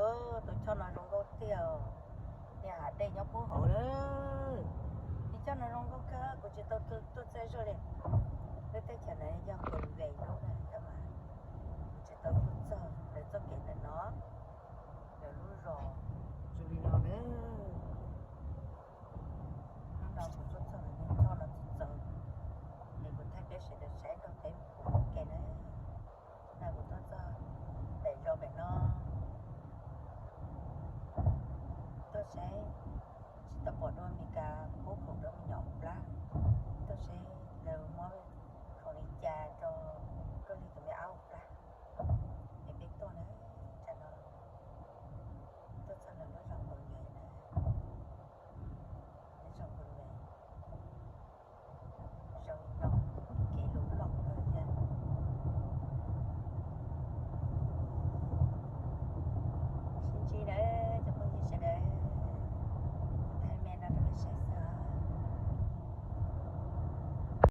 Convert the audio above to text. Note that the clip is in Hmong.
Tus choj no zoo nkauj tiag, niag hav dej nyob pub hauv lawm. Niag choj no zoo nkauj kawg, kuv tsis tau tuaj txog zog li. Lub teb chaws no yog Colombia ib lub na, tab mas kuv tsis tau tuaj txog lawv txoj kev ntawm no, lawv lub zos zoo li no na. Hnub no kuv tuaj txog lawv niag choj no txawv txawv, es kuv thaij peb sawv daws saib rau peb mus kuv ua ke na. Hnub no kuv tuaj txog pem zos pem no, tuaj saib, tsis tau pom dua Meskas pub khoom rau me